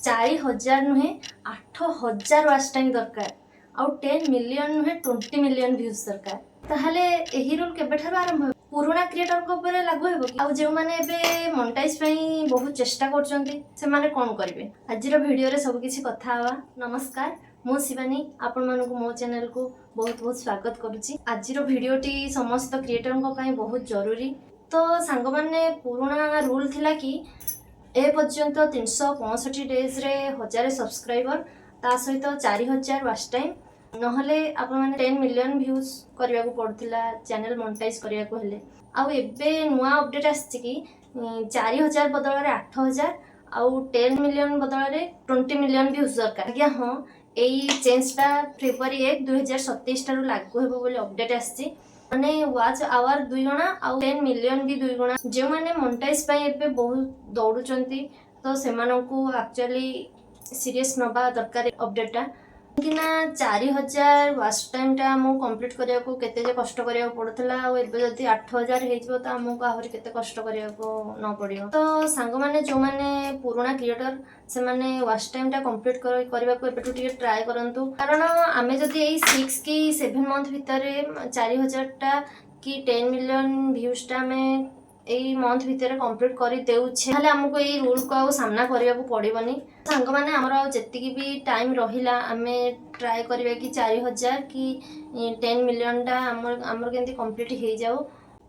4000 ନୁହେଁ, 8000 watch time ଦରକାର ଆଉ 10 ମିଲିୟନ୍ ନୁହେଁ, 20 ମିଲିୟନ୍ ଭ୍ୟୁଜ୍ ଦରକାର। ତାହେଲେ ଏହି ରୁଲ୍ କେବେଠାରୁ ଆରମ୍ଭ ହେବ? ପୁରୁଣା କ୍ରିଏଟରଙ୍କ ଉପରେ ଲାଗୁ ହେବ କି? ଆଉ ଯେଉଁମାନେ ଏବେ ମନିଟାଇଜ୍ ପାଇଁ ବହୁତ ଚେଷ୍ଟା କରୁଛନ୍ତି, ସେମାନେ କ'ଣ କରିବେ? ଆଜିର ଭିଡ଼ିଓରେ ସବୁ କିଛି କଥା ହେବା। ନମସ୍କାର, ମୁଁ ଶିବାନୀ, ଆପଣମାନଙ୍କୁ ମୋ ଚ୍ୟାନେଲକୁ ବହୁତ ବହୁତ ସ୍ୱାଗତ କରୁଛି। ଆଜିର ଭିଡ଼ିଓଟି ସମସ୍ତ କ୍ରିଏଟରଙ୍କ ପାଇଁ ବହୁତ ଜରୁରୀ। ତ ସାଙ୍ଗମାନେ, ପୁରୁଣା ରୁଲ୍ ଥିଲା କି ଏ ପର୍ଯ୍ୟନ୍ତ 365 ଡେଜ୍ରେ 1000 ସବସ୍କ୍ରାଇବର, ତା ସହିତ 4000 ୱାଚ୍ ଟାଇମ୍, ନହେଲେ ଆପଣମାନେ 10 ମିଲିୟନ୍ ଭ୍ୟୁଜ୍ କରିବାକୁ ପଡ଼ୁଥିଲା ଚ୍ୟାନେଲ୍ ମନିଟାଇଜ୍ କରିବାକୁ ହେଲେ। ଆଉ ଏବେ ନୂଆ ଅପଡ଼େଟ୍ ଆସିଛି କି 4000 ବଦଳରେ 8000 ଆଉ 10 ମିଲିୟନ୍ ବଦଳରେ 20 ମିଲିୟନ୍ ଭ୍ୟୁଜ୍ ଦରକାର। ଆଜ୍ଞା ହଁ, ଏଇ ଚେଞ୍ଜଟା ଫେବୃଆରୀ 1, 2027 ଠାରୁ ଲାଗୁ ହେବ ବୋଲି ଅପଡ଼େଟ୍ ଆସିଛି। ମାନେ ୱାଚ୍ ଆୱାର ଦୁଇଗୁଣା ଆଉ 10 ମିଲିୟନ୍ ବି ଦୁଇଗୁଣା। ଯେଉଁମାନେ ମନିଟାଇଜ୍ ପାଇଁ ଏବେ ବହୁତ ଦୌଡ଼ୁଛନ୍ତି, ତ ସେମାନଙ୍କୁ ଆକ୍ଚୁଆଲି ସିରିୟସ୍ ନେବା ଦରକାର ଅପଡ଼େଟ୍ଟା। କାହିଁକି ନା 4000 ୱାଚ୍ ଟାଇମ୍ଟା ଆମକୁ କମ୍ପ୍ଲିଟ୍ କରିବାକୁ କେତେ ଯେ କଷ୍ଟ କରିବାକୁ ପଡ଼ୁଥିଲା, ଆଉ ଏବେ ଯଦି 8000 ହେଇଯିବ, ତ ଆମକୁ ଆହୁରି କେତେ କଷ୍ଟ କରିବାକୁ ନ ପଡ଼ିବ। ତ ସାଙ୍ଗମାନେ, ଯେଉଁମାନେ ପୁରୁଣା କ୍ରିଏଟର, ସେମାନେ ୱାଚ୍ ଟାଇମ୍ଟା କମ୍ପ୍ଲିଟ୍ କରିବାକୁ ଏବେଠୁ ଟିକେ ଟ୍ରାଏ କରନ୍ତୁ। କାରଣ ଆମେ ଯଦି ଏଇ 6 କି 7 ମନ୍ଥ ଭିତରେ 4000ଟା କି 10 ମିଲିୟନ୍ ଭ୍ୟୁଜ୍ଟା ଆମେ ଏଇ ମନ୍ଥ ଭିତରେ କମ୍ପ୍ଲିଟ୍ କରିଦେଉଛେ, ତାହେଲେ ଆମକୁ ଏଇ ରୁଲ୍କୁ ଆଉ ସାମ୍ନା କରିବାକୁ ପଡ଼ିବନି। ସାଙ୍ଗମାନେ, ଆମର ଆଉ ଯେତିକି ବି ଟାଇମ୍ ରହିଲା, ଆମେ ଟ୍ରାଏ କରିବା କି 4000 କି 10 ମିଲିୟନଟା ଆମର କେମିତି କମ୍ପ୍ଲିଟ୍ ହେଇଯାଉ।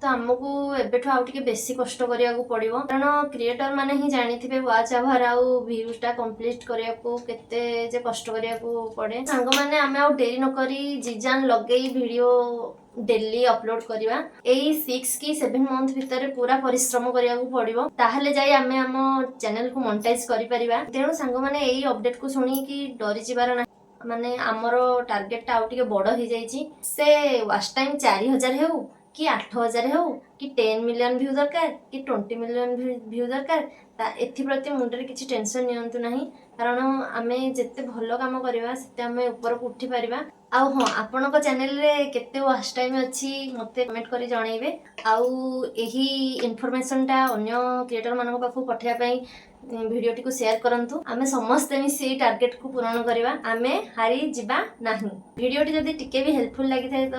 ତ ଆମକୁ ଏବେଠୁ ଆଉ ଟିକେ ବେଶୀ କଷ୍ଟ କରିବାକୁ ପଡ଼ିବ, କାରଣ କ୍ରିଏଟର ମାନେ ହିଁ ଜାଣିଥିବେ ୱାଚ୍ ଆୱାର ଆଉ ଭ୍ୟୁଜଟା କମ୍ପ୍ଲିଟ୍ କରିବାକୁ କେତେ ଯେ କଷ୍ଟ କରିବାକୁ ପଡ଼େ। ସାଙ୍ଗମାନେ, ଆମେ ଆଉ ଡେରି ନକରି ଜିଜାନ ଲଗେଇ ଭିଡ଼ିଓ ଡେଲି ଅପଲୋଡ଼ କରିବା। ଏଇ 6 କି 7 ମନ୍ଥ ଭିତରେ ପୁରା ପରିଶ୍ରମ କରିବାକୁ ପଡ଼ିବ, ତାହେଲେ ଯାଇ ଆମେ ଆମ ଚ୍ୟାନେଲକୁ ମନିଟାଇଜ୍ କରିପାରିବା। ତେଣୁ ସାଙ୍ଗମାନେ, ଏଇ ଅପଡେଟକୁ ଶୁଣିକି ଡରିଯିବାର ନାହିଁ। ମାନେ ଆମର ଟାର୍ଗେଟଟା ଆଉ ଟିକେ ବଡ଼ ହେଇଯାଇଛି। ସେ ୱାଚ୍ ଟାଇମ୍ 4000 ହେଉ କି 8000 ହେଉ କି 10 ମିଲିୟନ୍ ଭ୍ୟୁ ଦରକାର କି 20 ମିଲିୟନ୍ ଭ୍ୟୁ ଦରକାର, ତା ଏଥିପ୍ରତି ମୁଣ୍ଡରେ କିଛି ଟେନସନ୍ ନିଅନ୍ତୁ ନାହିଁ। କାରଣ ଆମେ ଯେତେ ଭଲ କାମ କରିବା, ସେତେ ଆମେ ଉପରକୁ ଉଠିପାରିବା। ଆଉ ହଁ, ଆପଣଙ୍କ ଚ୍ୟାନେଲରେ କେତେ ୱାଚ୍ ଟାଇମ୍ ଅଛି, ମୋତେ କମେଣ୍ଟ କରି ଜଣେଇବେ। ଆଉ ଏହି ଇନଫର୍ମେସନଟା ଅନ୍ୟ କ୍ରିଏଟରମାନଙ୍କ ପାଖକୁ ପଠାଇବା ପାଇଁ ଭିଡ଼ିଓଟିକୁ ସେୟାର କରନ୍ତୁ। ଆମେ ସମସ୍ତେ ମିଶି ଏଇ ଟାର୍ଗେଟକୁ ପୂରଣ କରିବା, ଆମେ ହାରିଯିବା ନାହିଁ। ଭିଡ଼ିଓଟି ଯଦି ଟିକେ ବି ହେଲ୍ପଫୁଲ୍ ଲାଗିଥାଏ, ତ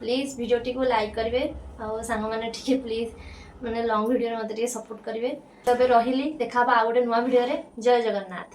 ପ୍ଲିଜ୍ ଭିଡ଼ିଓଟିକୁ ଲାଇକ୍ କରିବେ। ଆଉ ସାଙ୍ଗମାନେ, ଟିକେ ପ୍ଲିଜ୍ ମାନେ ଲଙ୍ଗ୍ ଭିଡ଼ିଓରେ ମୋତେ ଟିକେ ସପୋର୍ଟ କରିବେ। ତ ଏବେ ରହିଲି, ଦେଖା ହବା ଆଉ ଗୋଟେ ନୂଆ ଭିଡ଼ିଓରେ। ଜୟ ଜଗନ୍ନାଥ।